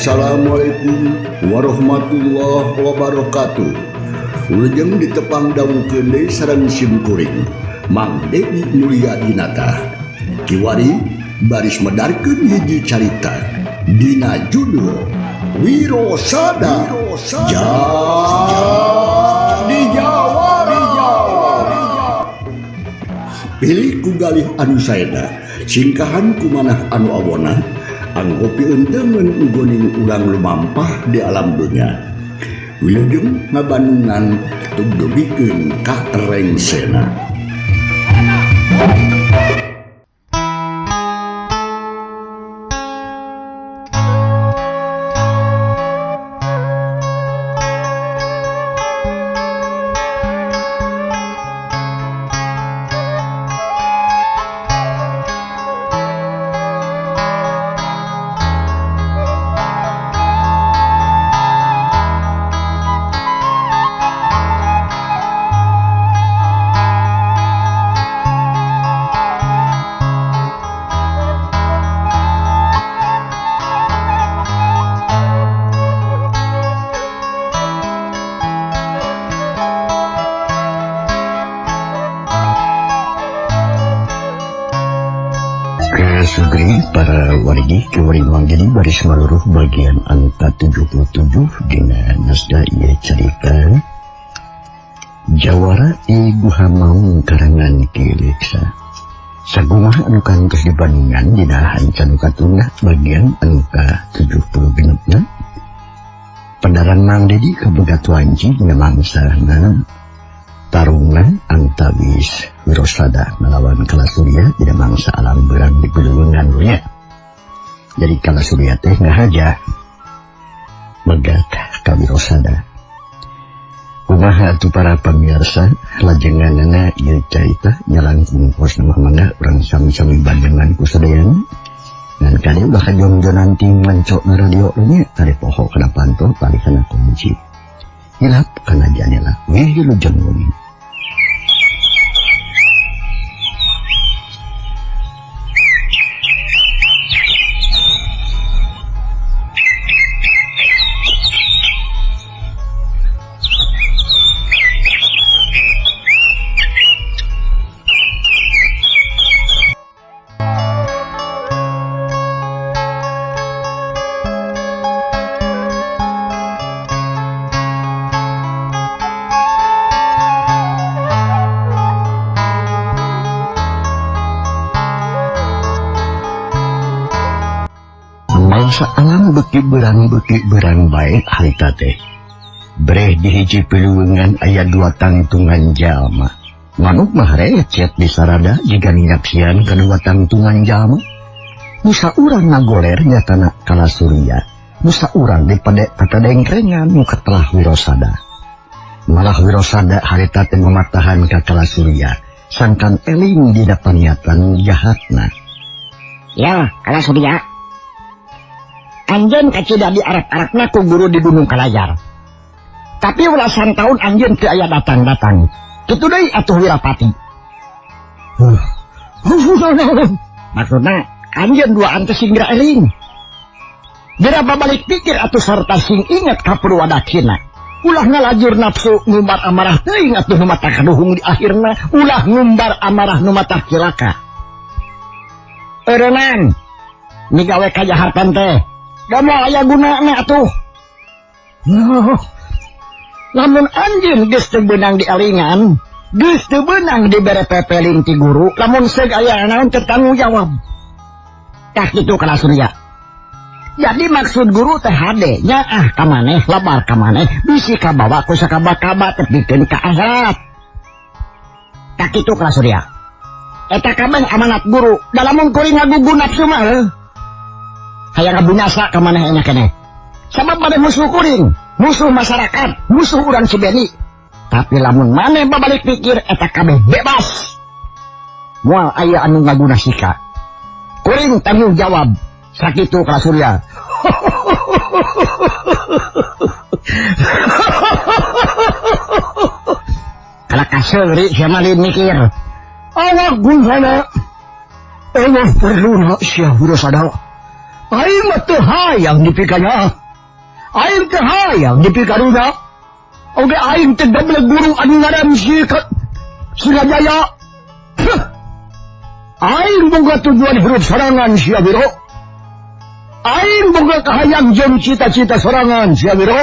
Assalamualaikum warahmatullahi wabarakatuh. Wilujeng ditepang dangukeun deui sareng sim kuring Mang Dedi Mulyadinata. Kiwari baris medarkeun hiji carita dina judul Wirosada Jadi Jawara. Pilih ku galih anu saena, singkahan ku manah anu awona, anggo pieunteumeun ugoning urang lumampah di alam dunya. Wilujeng ngabandungan tugdugikeun ka rengsena. Sugri para wargi kiwari manggili baris maluruh bagian angka 77 dina naskah ieu carita Jawara I Guha Maung karangan Ki Leksa. Sakumaha anu kantos dibandingan dina hanca nu katunggah bagian angka 76 na. Pendaran Mang Dedi kaboga tuanci dina mangsana tarungna antawis Wirosada melawan Kalasurya dina mangsa alam berang di Gulungan nya. Jadi Kalasurya teh ngahaja megat ka Wirosada. Kumaha atuh para pamirsa lajenganana ieu carita nyalangkung pos mah mangga urang sami-sami bandengan ku sadayana. Ngan kade ulah kajongjonan ti mancok na radio nya kade poho kana panto balik kana kunci. Hilap kana janela wilujeng wengi. Mangsa alam beki berang bae harita teh. Breh di hiji piluwengan aya dua tangtungan jalma. Manuk mah recet di sarada jiga nyaksian kedua tangtungan jalma. Musa urang ngagoler nyatana Kalasurya. Musa urang dipade patadengkrengan nu katelah Wirosada. Malah Wirosada harita teh mamatahan ka Kalasurya sangkan eling dina paniatan jahatna. Ya, Kalasurya. Anjeun kacida di arak-arakna ku guru di Gunung Kalajar. Tapi belasan tahun anjeun teu aya datang-datang. Kitu deui atuh Wirapati. Maksudna anjeun duaan teh sing geura eling. Geura babalik pikir atuh sarta sing inget ka Purwadakshina. Ulah ngalajur nafsu ngumbar amarah teuing atuh nu mata kaduhung di akhirna, ulah ngumbar amarah nu mata cilaka. Eureunang migawe kajahatan teh. Da moal aya gunana atuh. Lamun anjeun geus teu beunang dialingan, geus teu beunang dibere pepeling ti guru, lamun seug aya naon teu tanggung jawab. Tah kitu Kalasurya. Jadi maksud guru teh hade nyaah ka maneh, labar ka maneh, bisi kabawa ku sakaba-kaba tepikeun ka akhirat. Tah kitu Kalasurya. Eta kabeh amanat guru, da lamun kuring ngagugu nafsu mah heuh. Hayang ngabinasa ka maneh enya keneh. Sabab maneh musuh kuring, musuh masyarakat, musuh urang Cibeni. Tapi lamun maneh babalik pikir eta kabeh bebas. Moal aya anu ngaguna sika. Kuring tanggung jawab. Sakitu Kalasurya. Kala kaseuri sia mah mikir. Awak gunjana. Awak perlu sia Wirosada. Aing mah teu hayang dipikanya. Aing teu hayang dipikarunya. Oge aing teu gablek guru anu ngaran si Singajaya. Aing boga tujuan hirup sorangan sia Wiro. Aing boga kahayang jeung cita-cita sorangan sia Wiro.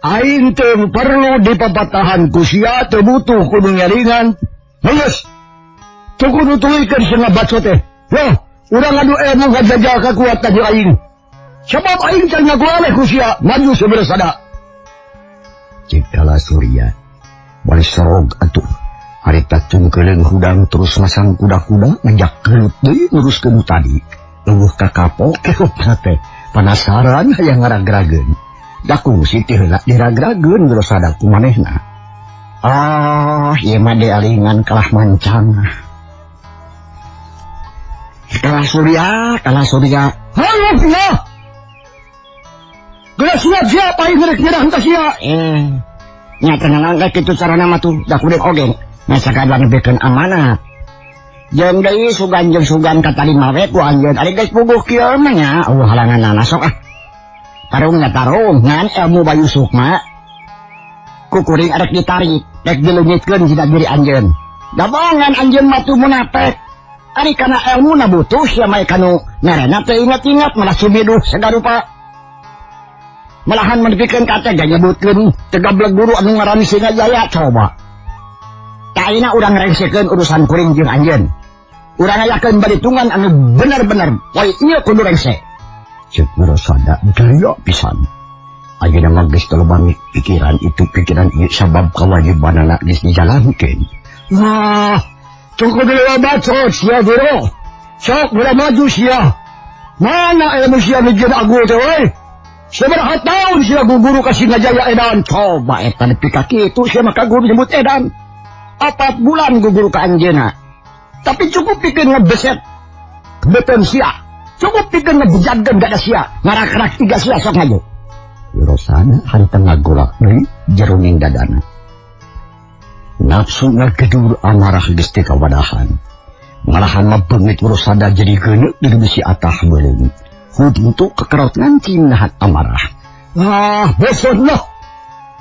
Aing teu perlu dipapatahan ku sia, teu butuh kudu nyaringan. Geus. Teu kudu tuluykeun sia ngabacot teh. Yo, urang adu ilmu ngajajal kakuatan jeung aing. Sebab aing can ngaku aleh ku sia, maju seberesada. Cek Kala Surya. Bari sorog atuh. Harita cungkeuleung hudang terus masang kuda-kuda ngajak gelut deui neruskeun tadi. Leuweuh kakapok keupna teh. Panasaran hayang ngaragrageun. Da kungsi teh heula diragrageun Wirosada ku manehna. Ah, ieu mah dialingan kalah mancang. Kalah Surya, kalah Surya. Hayo sia. Geus siap-siap aing rek nyerang ka sia. Nya tenang ka kitu carana mah tuh, da kudu oge. Nya sakadar nepikeun amanat. Jeung deui sugan jeung sugan katarima we ku anjeun. Ari geus puguh kieu mah nya eueuh halanganana sok ah. Tarung nya tarung ngan ilmu Bayu Sukma. Ku kuring arek ditarik, rek dileungitkeun sida diri anjeun. Dabongan anjeun mah tuh munafik. Ari kana ilmuna butuh sia mah kanu merena teu ingat-ingat malah sumiduh sagarupa. Malahan menepikeun ka teh nyebutkeun teu gablek guru anu ngaran Singajaya coba. Kaina urang rengsekeun urusan kuring jeung anjeun. Urang ngayakeun baritungan anu bener-bener poe ieu kudu rengse. Ceuk Wirosada gaya pisan. Ayeuna mah geus teu loba pikiran itu pikiran ieu sabab kawajibanana geus dijalankeun. Wah, cukup dulu bacot sia Wiro. Sok geura maju sia. Mana ilmu sia mijieun agul teh euy? Sabaraha taun sia guguru ka Singajaya edan. Coba eta nepi ka kitu sia mah ka guru nyebut edan. 4 bulan guguru ka anjeunna. Tapi cukup pikeun ngebeset beuteung sia. Cukup pikeun ngebejadkeun dada sia, ngarak-rak tiga sia sok maju. Wirosada harita ngagolak deui jeroning dadana. Nafsu ngagedur amarah geus teu kawadahan. Malahan mah beungit Wirosada jadi geuneuk di besi atah beuleung. Huntu kekerot ngancing nahan amarah. Ah, bosan lah.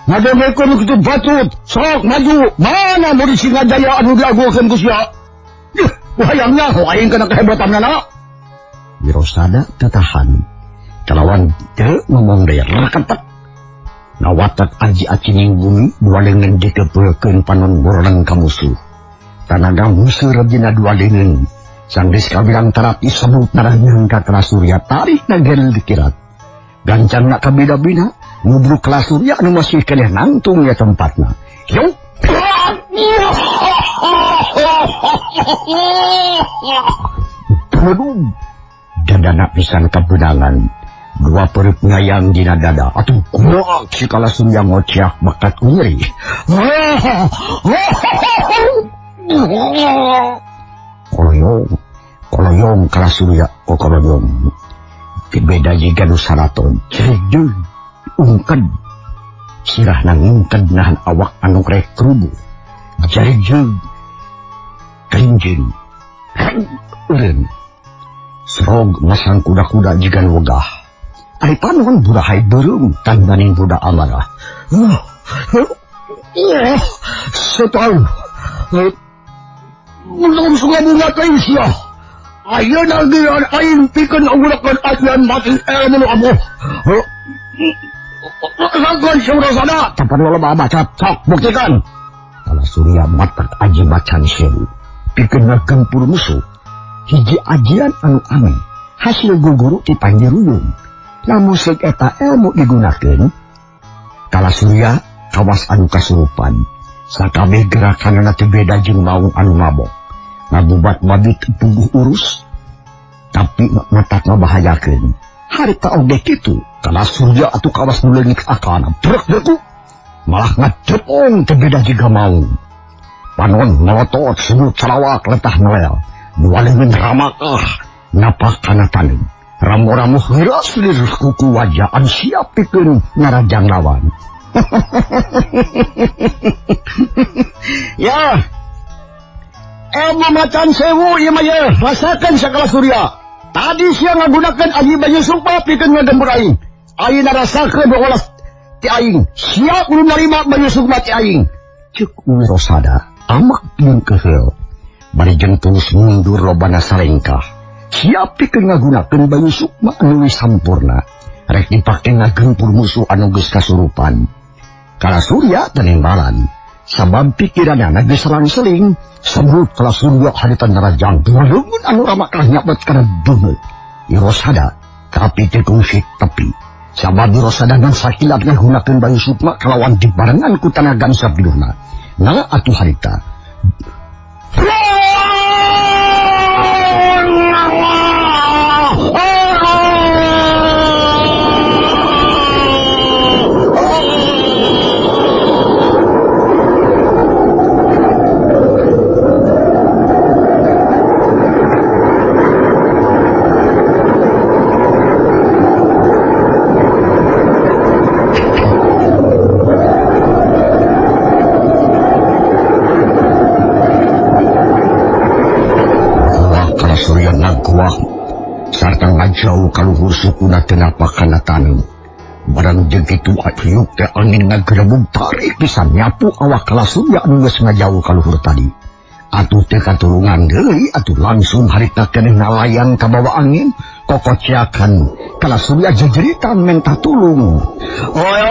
Ngademekeun kitu batut, sok maju. Mana murid Singajaya anu diagulkeun ku sia? Yuh, hayangnya aing kana kehebatanna. Wirosada tatahan. Kalawan teu ngomong deui reketek. Ngawatek aji acining bumi dua leungeun dikepeulkeun panon borleng ka musuh. Tanaga musuh dina dua leungeun. Sanggeus kabilang tarap disebut naranyang ka Kala Surya tarikna gerel dikirat. Gancangna kabina-bina ngubruk Kala Surya anu masih keneh nangtung ya tempatna. Yuk. Waduh, dadana pisan kabeunangan. Dua perut ngayang dina dada. Atuh kuak si Kala Surya ngociak bakat ku nyeri. Koloyong, koloyong Kala Surya, koloyong. Beda jiga nu saraton, cerejeun, ungked. Sirahna ngungked nahan awak anu rek krubuh. Jarejeun, kerinjing, eureun. Serog masang kuda-kuda jiga nu wegah. Ari panon burahai beureum tandaning budak amarah. Setan. Belum sungai bunga teh sia. Ayeuna geuran aing pikeun nggunakeun ajian mati ilmu nu abuh. Rangkon Wirosada, capan loba baca sok buktikan. Kala Surya matak aji macan sewu. Pikeun ngagempur musuh. Hiji ajian anu aneh hasil guguru ti Panjeruyung. Lamun seuk eta ilmu digunakeun, Kala Surya kawas anu kasurupan. Sakabeh gerakanana teu beda jeung maung anu mabok. Ngabubat mabit puguh urus, tapi matak ngabahayakeun. Harita oge kitu, Kala Surya atuh kawas nu leungit akana brek berku. Malah ngacepong teu beda jiga maung. Panon melotot sunut sarawak letah nolel. Dua leungeun ramakah napak kana taneuh. Ramo-ramo heuras lir kuku wajah anu siap pikeun ngarajang lawan. Ya. Ilmu macan sewu ieu mah ye, rasakeun sakala Surya. Tadi sia ngagunakeun aji banyu sukma pikeun ngagembur aing. Ayeuna rasakeun olas ti aing. Sia kudu narima banyu sukma ti aing. Ceuk Wirosada amak jeung keheul. Bari jeung terus mundur lobana sarengkah. Siap pikeun ngagunakeun banyu sukma anu wis sampurna. Rek dipake ngagempur musuh anu geus kasurupan. Kala Surya tanembalan. Sabab pikiranana geus selang-seling. Sebut Kala Surya harita narajang leungeun anu ramakah nyabet kana beungeut. Wirosada tapi teu kungsi tepi. Sabab Wirosada ngan sakilap ngagunakeun banyu sukma kalawan dibarengan ku tanagan sabiluhna. Nah atuh harita. Jauh kaluhur sukuna teu napakana taneuh. Barang jeung kitu ayuk teh angin ngagerebug tarik pisan nyapu awak Kala Surya anu geus ngajauh kaluhur tadi. Atuh teu katulungan deui atuh langsung harita keneh ngalayang kabawa angin kokociakan. Kala Surya jejeritan menta tulung. Oy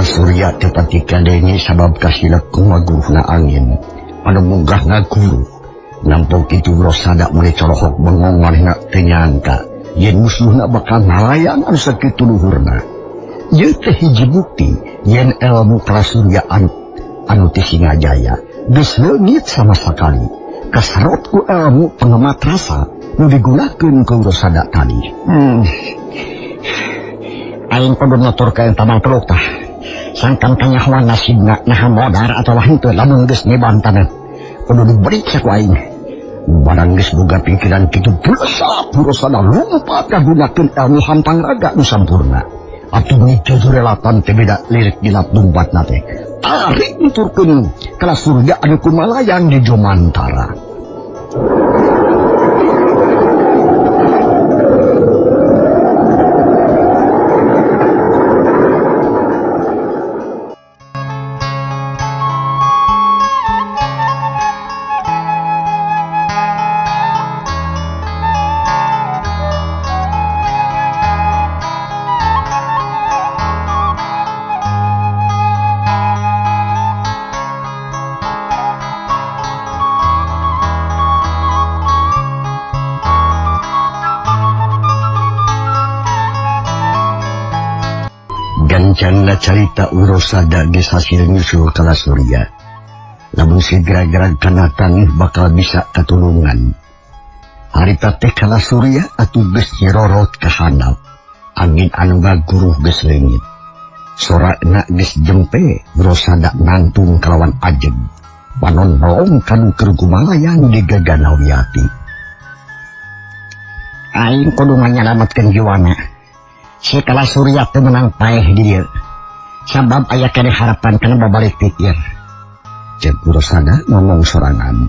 Surya tepati kadenge sabab kasilep kumaguruhna angin anu munggah ngaguru. Nampok kitu Wirosada meuni corohok bengong manehna teu nyangka yen musuhna bakal ngalayang anu sakitu luhurna. Ieu teh hiji bukti yen elmu Kala Surya anu ti Singajaya geus leungit sama sakali. Kasarot ku elmu pengemat rasa nu digunakeun ku Wirosada tadi. Aing kudu nuturkeun tamang teluk tah. Sangkan kanyahoan nasibna naha modar atawa henteu lamun geus nyeban taneuh. Kudu diberiksa ku aing. Barang geus boga pikiran kitu blesap Wirosada lumpat kagunakeun ilmu hampang raga nu sampurna. Atuh ni jujurelatan teh beda lirik dilap lumpat teh. Tarik nuturkeun Kala Surya anu kumalayang di Jomantara. Gancangna carita Wirosada geus hasil nyusul Kala Surya. Lamun si gerag-gerag kana tangih bakal bisa katulungan. Harita teh Kala Surya atuh geus nyirorot ka handap. Angin anu ngaguruh geus leungit. Sorana geus jempe, Wirosada nangtung kalawan ajeg. Panon melong kanu keur kumalayang di Gaganawiati. Aing kudu nganyalametkeun jiwana. Si Kala Surya teu meunang paeh di dieu. Sabab aya keneh harapan kana babalik pikir. Ceuk Wirosada ngomong sorangan.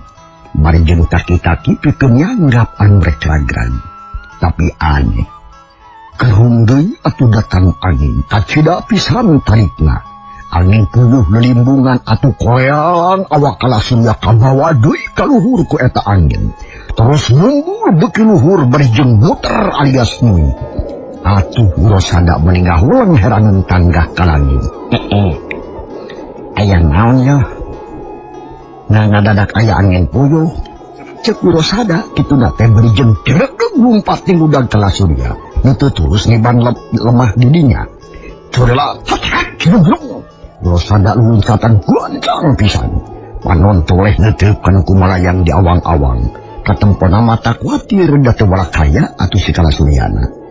Bari jeung taki-taki pikeun nyanggap anu rek ragrag. Tapi aneh. Kerung deui atuh datang angin, kacida pisan tarikna. Angin puyuh lelimbungan atuh koeang awak Kala Surya kabawa deui ka luhur ku eta angin. Terus mumbul beuki luhur bari jeung muter alias nui. Atuh Wirosada meninggal ulang heranan tanggah ka langit. Aya naon ya? Nah ngadadak aya angin puyuh. Ceuk Wirosada kitu na teh bari jeung dregeg lumpat ti udag Kala Surya. Nu teu terus ngiban lemah di dinya. Curela hat Wirosada luncatan goncang pisan. Panon toleh neuteup kana kumalayang di awang-awang. Katempona mata kuatir da teu walakaya atuh si Kala Suryana.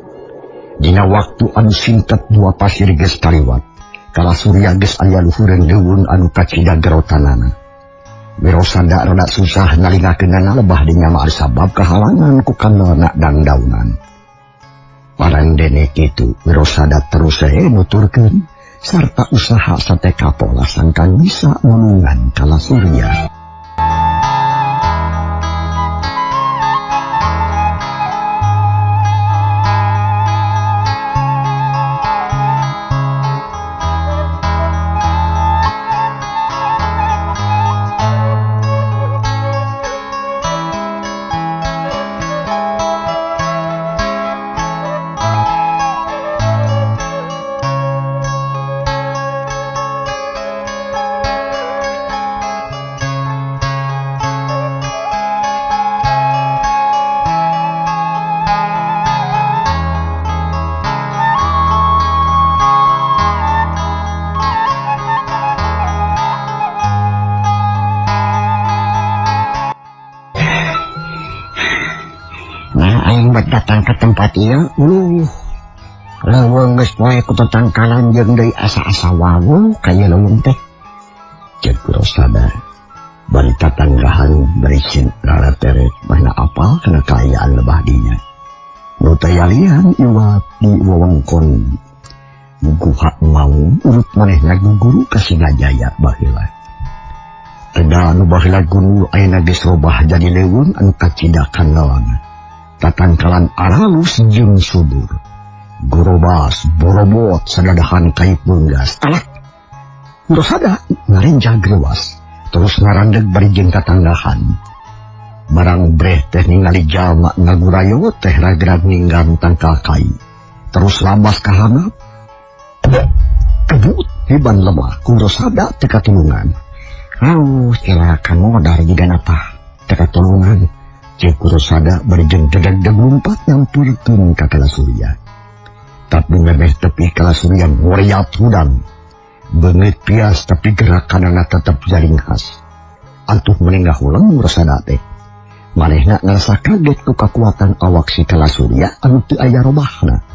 Dina waktu anu singkat dua pasir geus kaliwat. Kala Surya geus aya luhureun leuweung anu kacida gerotanana. Wirosada rada susah nalingakeunana lebah dinya mah sabab kahalangan ku kanona dangdaunan. Parang dene kitu Wirosada terus we nuturkeun sarta usaha sateka pola sangkan bisa nulungan Kala Surya. Datang ke tempat ieu uluh leuweung geus poe ku tetangkalan jeung deui asa-asa wawu ka ieu leuweung teh. Ceuk Wirosada bari tatanggahan bari larateret mana apal kana kaayaan lebah dinya. Nu tayalian iwat di wewengkon guha mau urut manehna guguru ka Singajaya baheula. Tegal anu baheula gunung ayeuna geus robah jadi leuweung anu kacidakan lawangna. Tatangkalan aralus jeung subur. Gorobas, borobot, sadadahan kai punggas. Alak! Wirosada ngarenjag rewas, terus ngarandeg bari jeung tatanggahan. Barang breh teh ningali jalma ngagurayo teh ragrag ninggang tangkal kai. Terus labas ka handap. Kebut heban lemah ku Wirosada teu katulungan. Au, cilaka modar jiga napa teu katulungan. Ceuk Wirosada bari jeung dedeg-deg lumpat nyampurkeun ka Kala Surya. Tapi ngemeh tepi Kala Surya ngoriat hudang. Beungeut pias tapi gerakanana tetep jaring khas. Antuh menengah ulang Wirosada teh. Manehna ngarasa kaget ku kakuatan awak si Kala Surya anu teu aya robahna.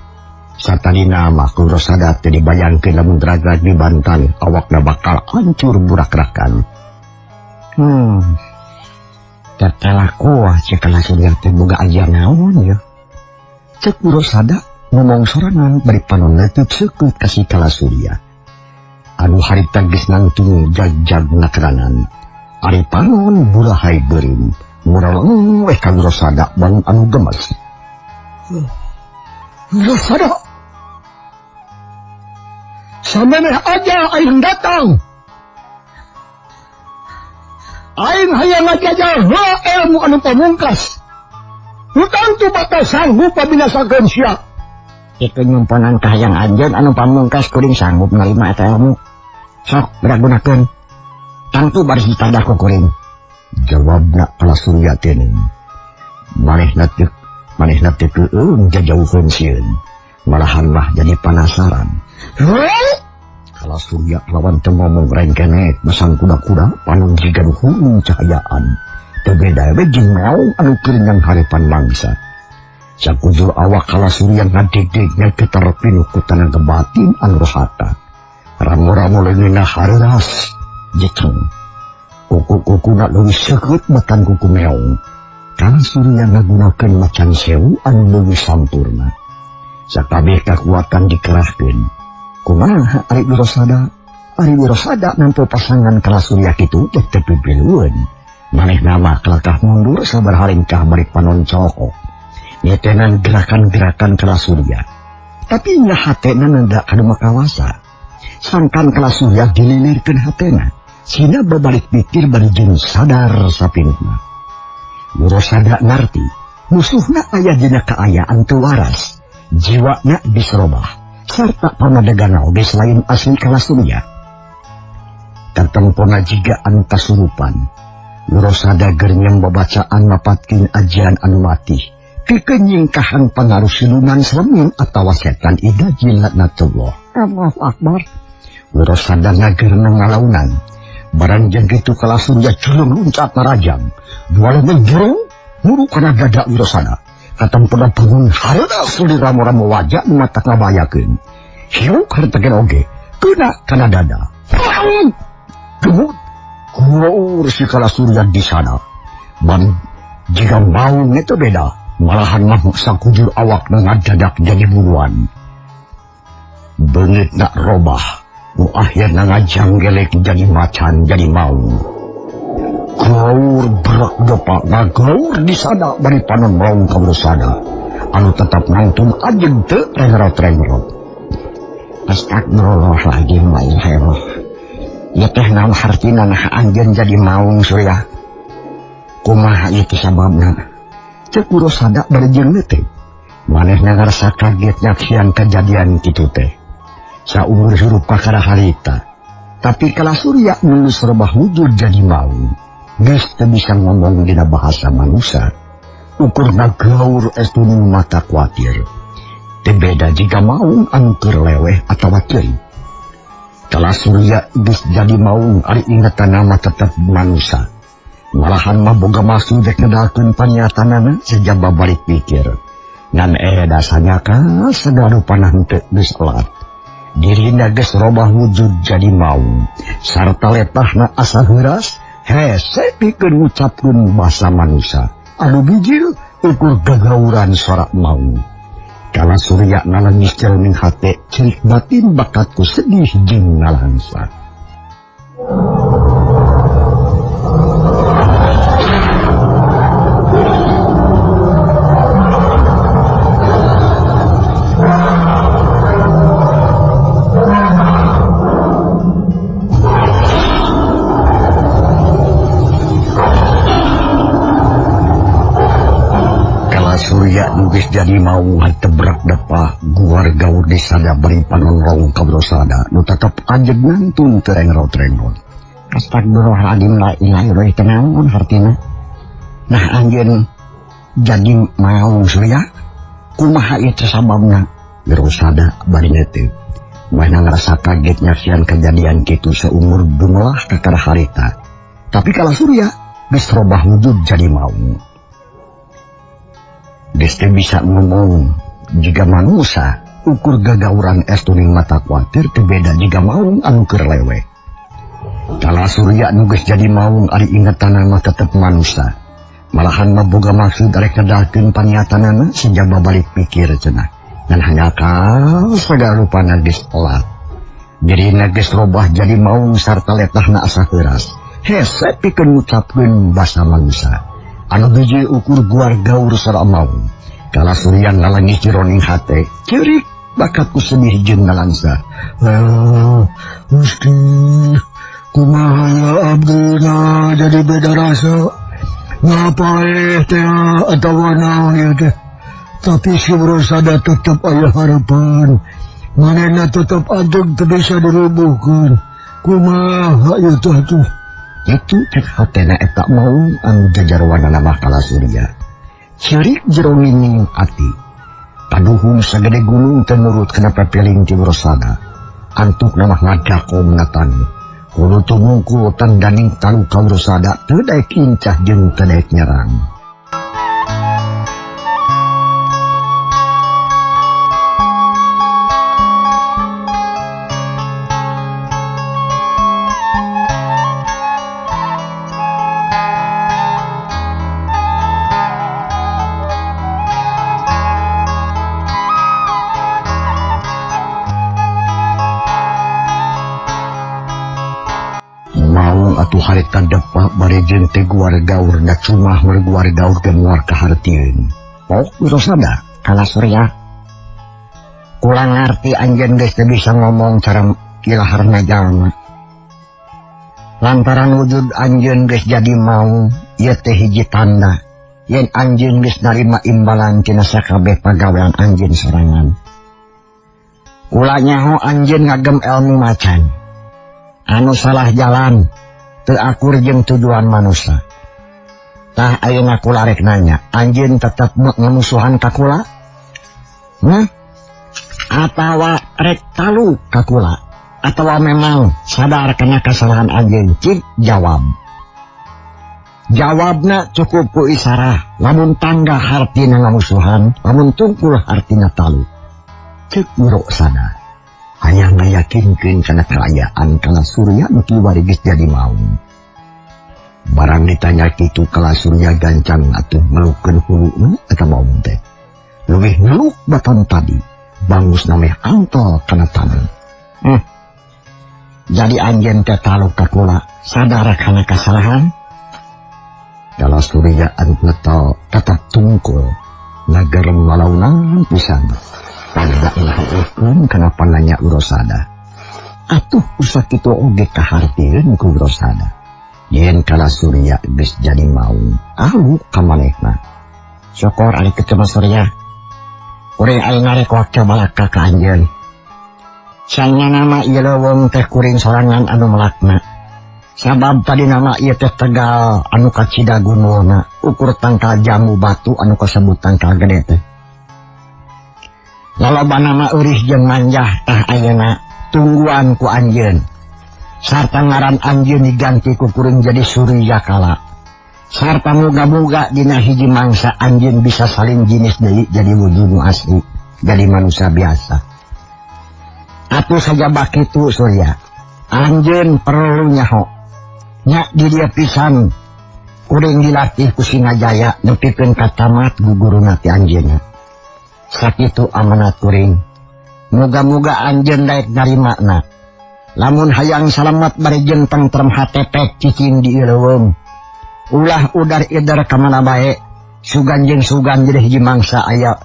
Satadina mah ku Wirosada teh dibayangkeun lamun ragrag dibantal awakna bakal hancur burakrakan. Tertelaku cek Kala Surya teh boga ajar naon ya. Cek Wirosada ngomong sorangan bari panon leuteut seukeut ka si Kala Surya. Anu harita geus nangtung jag-jag nakeranan. Ari panon burahai beureum. Muraleng weh ka Wirosada bangun anu gemes. Wirosada! Sameneh aja aing datang. Aing hayang ngajajal heula ilmu anu pamungkas. Nu tangtu bakal sanggup pabinasakeun sia. Kitu nyumponan kahayang anjeun anu pamungkas kuring sanggup narima eta ilmu. Sok beragunakeun. Tangtu baris ditadah ku kuring. Jawabna Kala Surya teh. Manehna teu keueung jajauheun sieun. Malahan mah jadi panasaran. Kala Surya lawan teu ngomong rengkenek masang kuda-kuda panon jiga nu hulung cahayaan. Teu beda we jeung meong anu keur nyangharepan mangsa. Sakujur awak Kala Surya ngadegdeg ngagetar pinuh ku tanaga batin anu rohata. Ramo-ramo leungeunna hareuras jeceng. Kuku-kukuna leuwih seukeut matan kuku meong. Kala Surya ngagunakeun macan sewu anu leuwih sampurna. Sakabeh kakuatan dikerahkeun. Kumaha ari Wirosada? Ari Wirosada nampo pasangan Kala Surya kitu teh teu pipilueun. Manehna mah kalakah mundur sabar halingkah bari panon cohok. Nyetenan gerakan-gerakan Kala Surya. Tapi nya hatena nenda kanu makawasa. Sangkan Kala Surya dililirkeun hatena. Sina babalik pikir bari jeung sadar sapinuhna. Wirosada ngarti musuhna aya dina kaayaan teu waras. Jiwana diserobah. Sarta pamadegana oge selain asli Kala Surya. Katempona jiga anu kasurupan. Wirosada gernyem babacaan mapatkeun ajian anu matih. Pikeun nyingkahan pangaruh siluman selemin atawa setan ida jin laknatullah. Allahu Akbar. Wirosada ngagerna ngalaunan. Barang jeung kitu Kala Surya culung luncat narajang. Dua leungeun jurung muru kana dada Wirosada. Katempona bangun hareudas di ramo-ramo wajah mata ngabayakeun. Hiuk hartegen oge kena kana dada. Gemut. Gaur si Kala Surya di sana. Ban jika maung itu beda, malahan mah sakujur awak ngadadak jadi buruan. Beungit nak robah, nu akhirna ngajanggelek jadi macan jadi maung. Gaur berak depak ngagaur di sana bari panon maung ka Wirosada. Anu tetap nangtung ajeg teu rengrot-rengrot. Astagfirullahaladzim wa ilaha. Ya teh naon hartina nah anjeun jadi maung Surya. Kumaha ieu teh sababna? Ceuk Wirosada bari jeung teh. Manehna ngarasa kaget nyaksian kejadian kitu teh. Saumur hirup kakara harita. Tapi Kala Surya geus robah wujud jadi maung. Geus teu bisa ngomong dina bahasa manusia. Ukur ngagaur estu mata kuatir. Teu beda jika maung anu keur leweh atawa ceurik. Kala Surya geus jadi maung ari ingetanna mah tetep manusia. Malahan mah boga maksud rek ngedalkeun panyatanana sajaba balik pikir. Ngan dasanya ka sagala rupana henteu geus elat. Dirina geus robah wujud jadi maung. Sarta letahna asa heuras, hese pikeun ngucapkeun basa manusia. Anu bijil ukur gagauran sorak maung. Kala Surya nalangis jroning hate, cerik batin bakatku sedih jeung nalangsa. Surya nugis jadi mau tebrak depah guar gaur di sada bari panon rong ka Wirosada nu tetep ajeg nantun teu rengrot-rengrot. Astagfirullahaladzim la ilaha illallah teh naon hartina? Nah anjeun jadi maung Surya kumaha ieu teh sababna? Wirosada bari neuteuk. Manehna ngarasa kaget nyaksian kejadian kitu saumur bungelah kakara harita. Tapi Kala Surya geus robah wujud jadi maung. Geus teu bisa ngomong jiga manusia, ukur gagauran estuning mata kuatir teu beda jiga maung anu keur leweh. Kala Surya nu geus jadi maung ari ingetanna mah tetep manusia. Malahan mah boga maksud arek ngedalkeun panyatanana sajaba balik pikir cenah. Ngan hanjakal sagala rupana geus telat. Dirina geus robah jadi maung sarta letahna asa heuras. Hese pikeun ngucapkeun basa manusia. Anu hiji ukur guar gaur sora maung. Kala Surya ngalangis jroning hate, ceurik bakatku sedih jeung nalangsa. Gusti, kumaha ya abdina jadi beda rasa. Ngapae teh atawa naon ieu teh. Tapi si Wirosada tetep aya harapan. Manehna tetep ajeg teu bisa dirubuhkeun. Kumaha ieu teh atuh? Itu cek hatena eta maung anu jajarwana mah Kala Surya. Ceurik jroning ati. Paduhung sagede gunung teu nurut kana papeling ti Wirosada. Antukna mah ngadakom natan. Kudu tumungkul tandaning talu ka Wirosada teu daek incah jeung teu daek nyerang. Atuh harita depa bari jeung teh guar gaur da cumah guar gaur ge moal kahartieun. Pok Wirosada Kala Surya. Kula ngarti anjeun geus teu bisa ngomong cara ilaharna jalma. Lantaran wujud anjeun geus jadi maung, ieu teh hiji tanda yen anjeun geus narima imbalan tina sakabeh pagawean anjeun sorangan. Kula nyaho anjeun ngagem ilmu macan. Anu salah jalan teu akur jeung tujuan manusia. Tah ayeuna kula rek nanya, anjeun tetep ngamusuhan ka kula? Nah, atawa rek talu ka kula? Atawa memang sadar kana kesalahan anjeun? Cik jawab. Jawabna cukup ku isarah, lamun tangga hartina ngamusuhan, lamun tungkul hartina talu. Cek Wirosada. Hayang ngayakinkeun kana kaayaan Kala Surya nu kiwari geus jadi maung. Barang ditanya kitu Kala Surya gancang atuh ngelukeun huluna eta maung teh. Leuwih ngeluk baton tadi, bangus nameh antol kana taneuh. Jadi anjeun teh taluk ka kula, sadar kana kasalahan? Kala Surya anu ngetol tetep tungkul, ngagerem lalaunan pisan. Tanda ngaheukeun kana pananya Wirasada. Atuh usah kitu oge kahartieun ku Wirasada. Yen Kala Surya geus jadi maung, aluk ka manehna. Syukur ari kitu mah Surya. Kuring aing ngarekoak coba ka anjeun. Sanyana mah ieu leuweung teh kuring sorangan anu melakna. Sabab tadi nama ieu teh tegal anu kacida gunulna, ukur tangkal jambu batu anu kasebut tangkal gede teh. Laloba nama eurih jeung manjah tah ayeuna tungguan ku anjeun. Sarta ngaran anjeun diganti ku kuring jadi Surya Kala. Sarta muga-muga dina hiji mangsa anjeun bisa salin jinis deui jadi wujud nu asli, jadi manusia biasa. Atuh sajaba kitu Surya, anjeun perlu nyaho. Nya di dieu pisan kuring dilatih ku Singajaya nepikeun ka tamat guguruna ti anjeunna. Sakitu amanat kuring. Muga-muga anjeun daek narimana. Lamun hayang salamet bari jeung tentrem hate cicing di ieu leuweung. Ulah udar idar ka mana bae, sugan jeung sugan jadi hiji mangsa aya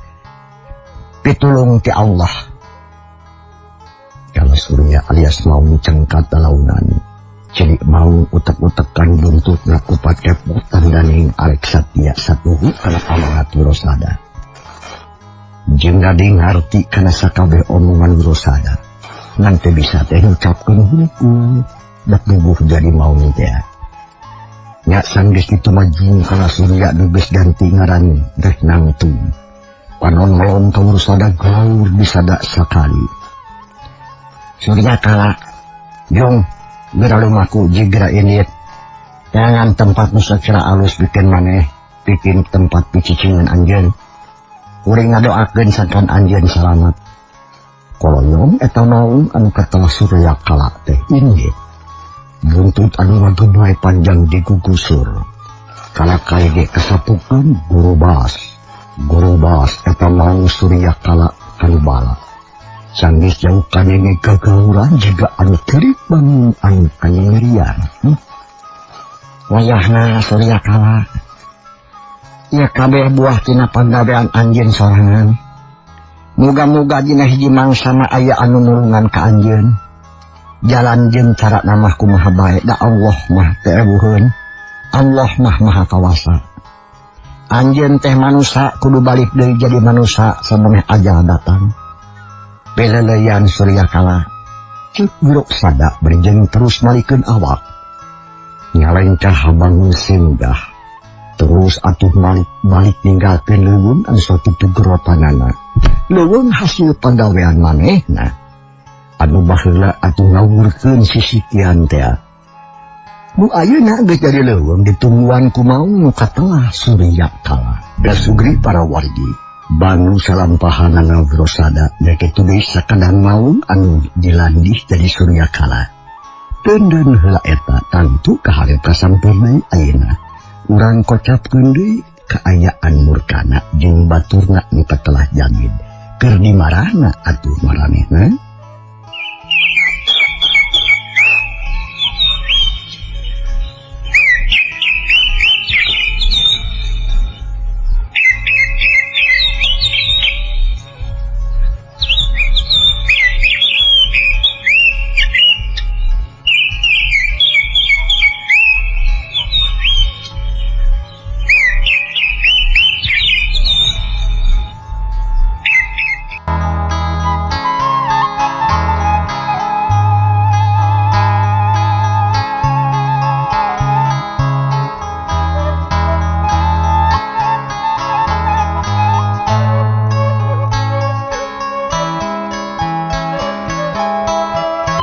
pitulung ti Allah. Kala Surya alias maung cengkat launan. Celik maung utek-utekan buntutna kupat kepotan daning arek satia satuhu kana amanat Wirasada. Jeung gading ngarti kana sakabeh omongan Wirasada. Ngan teu bisa teh ngucapkeun hungkul, da tubuh jadi maung teh. Nya sanggeus kitu mah Kala Surya nu geus ganti ngaran teh nangtung. Panon melong ka Wirasada gaur disada sakali. Surya Kala, jung geura lumaku jigra init. Jangan tempat nu sacara alus bikin maneh, bikin tempat picicingan anjeun. Kuring ngadoakeun sangkan anjeun salamat. Koloyong eta maung anu katelah Surya Kala teh inggih. Buntut anu ngagemai panjang digugusur. Kala kae ge kasapukeun gurubas. Gurubas eta maung Surya Kala kanu bala. Sanggeus jauh kadenge gagauran jiga anu teurik bangun anu kanyerian. Wayahna Surya Kala. Ieu kabeh buah tina pagawean anjeun sorangan. Muga-muga dina hiji mangsa mah aya anu nulungan ka anjeun. Jalan jeung cara namah kumaha bae da Allah mah teu euweuheun. Allah mah maha kawasa. Anjeun teh manusa kudu balik deui jadi manusa samemeh ajal datang. Peleleyan Surya Kala. Cek Wirasada berjeng terus malikeun awak. Nyalengkah bangun singgah. Terus atuh balik ninggalkeun leuweung anu sakitu gerotanana. Leuweung hasil pagawean manehna. Anu baheula atuh ngawurkeun sisikian teh. Nu ayeuna geus jadi leuweung ditungguan ku maung nu katelah Surya Kala. Da sugri para wargi. Bangun salampahanana Wirasada da kitu deui sakadang maung anu dilandih jadi Surya Kala. Deundeun heula eta tangtu kaharep kasampeur deui ayeuna. Urang kocapkeun deui kaayaan murkana jeung baturna nu katelah jangid. Keur dimarana atuh maranehna?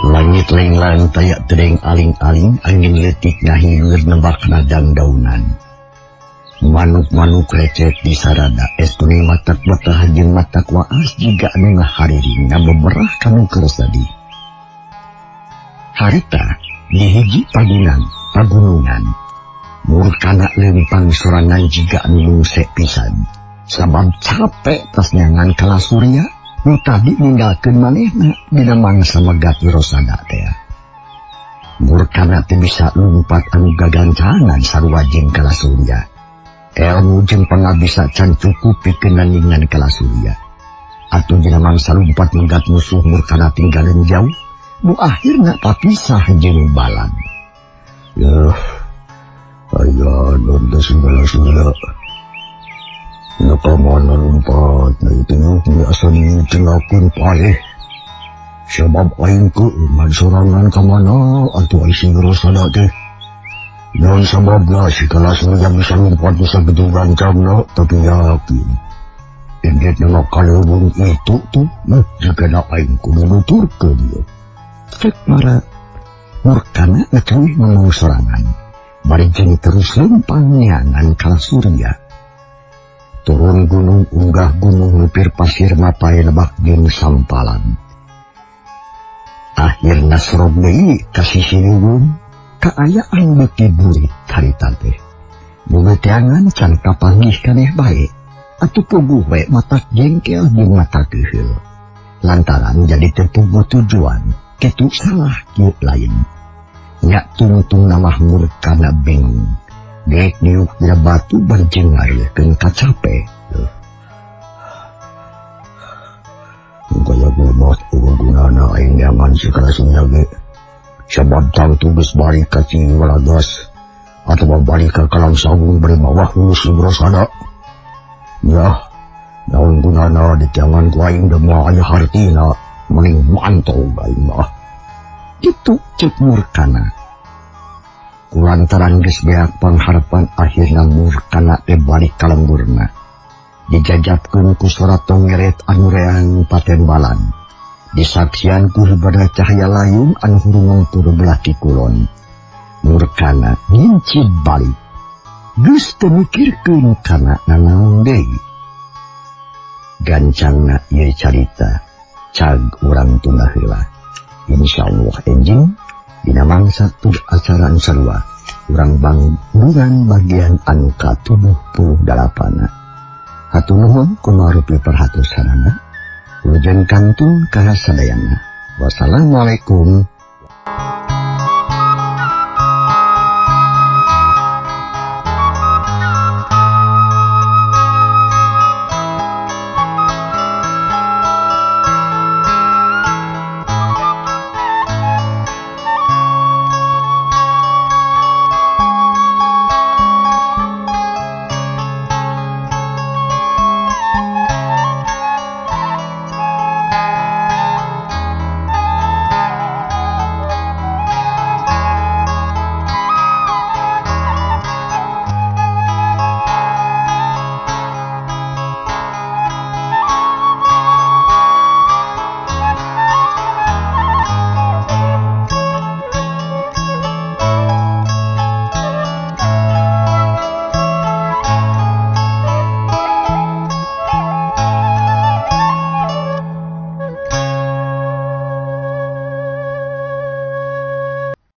Langit lenglang tayak tereng aling-aling angin letik ngahiwir nebak nadang daunan. Manuk-manuk recet di sarada estune matak betah jeung matak waas jiga anu ngahariring ngabeberah kanu keur sedih. Harita di hiji pagunungan. Murkana lempang sorangan jiga anu lungsek pisan. Sabab capek tas neangan Kalasurya nu tadi ninggalkeun manehna dina mangsa megat Wirosada teh. Murkana teh bisa lumpat anu gagancangan sarua jeung Kalasurya. Elmu jeung pangabisa can cukup pikeun nandingan Kalasurya. Atuh dina mangsa lumpat megat musuh Murkana tinggalin jauh, nu akhirna papisah jeung balan. Yeuh, aya nun teh segala-segala. Nu ka mana lumpat na itu nu asa dicengakeun paeh. Sabab aing keueungan sorangan ka mana atuh ai si Wirosada teh. Naon sababna si Kalasurya bisa lumpat bisa gitu gancangna tapi yakin. Indit na makalubung itu tuh nah jika aing kudu nuturkeun ieu. Cek mara Murkana ngecawih ngomong sorangan. Bari jeung terus lempang neangan Kalasurya. Turun gunung unggah gunung lupir pasir mapai lebak jeung sampalan. Akhirna sorog deui ka sisi leuweung kaayaan beuki burit harita teh. Boga teangan can kapanggih kaneh bae. Atuh puguh we matak jengkel jeung mata keuheul. Lantaran jadi teu puguh tujuan, kitu salah kieu lain. Nya tungtung namah Murkana bingung. Dek diuk dina batu bari jeung ngariekeun kacape. Kaya gumot uga gunana aing nyaman si Kalasurya ge. Sabab tangtu geus balik ka Ciwalagas atawa balik ka Kalangsagung bari mawah si Wirosada. Yah, naon gunana ditiangan ku aing da moal aya hartina, mending mantog aing mah. Kitu cek Murkana. Kulantaran geus beak pangharapan akhirna Murkana teh balik ka lemburna. Dijajapkeun ku sora tongeret anu reang patembalan. Disaksian ku hibana cahaya layung anu hurungong tur belah kulon. Murkana ngincid balik. Geus teu mikirkeun kana nanaon deui. Gancangna ieu carita cag urang tunda heula. Insyaallah enjing dina mangsa tur acara anu sarua urang bangungan bagian anu ka-78. Hatur nuhun kumarupi perhatosanana. Wilujeng kantun ka sadayana. Wassalamualaikum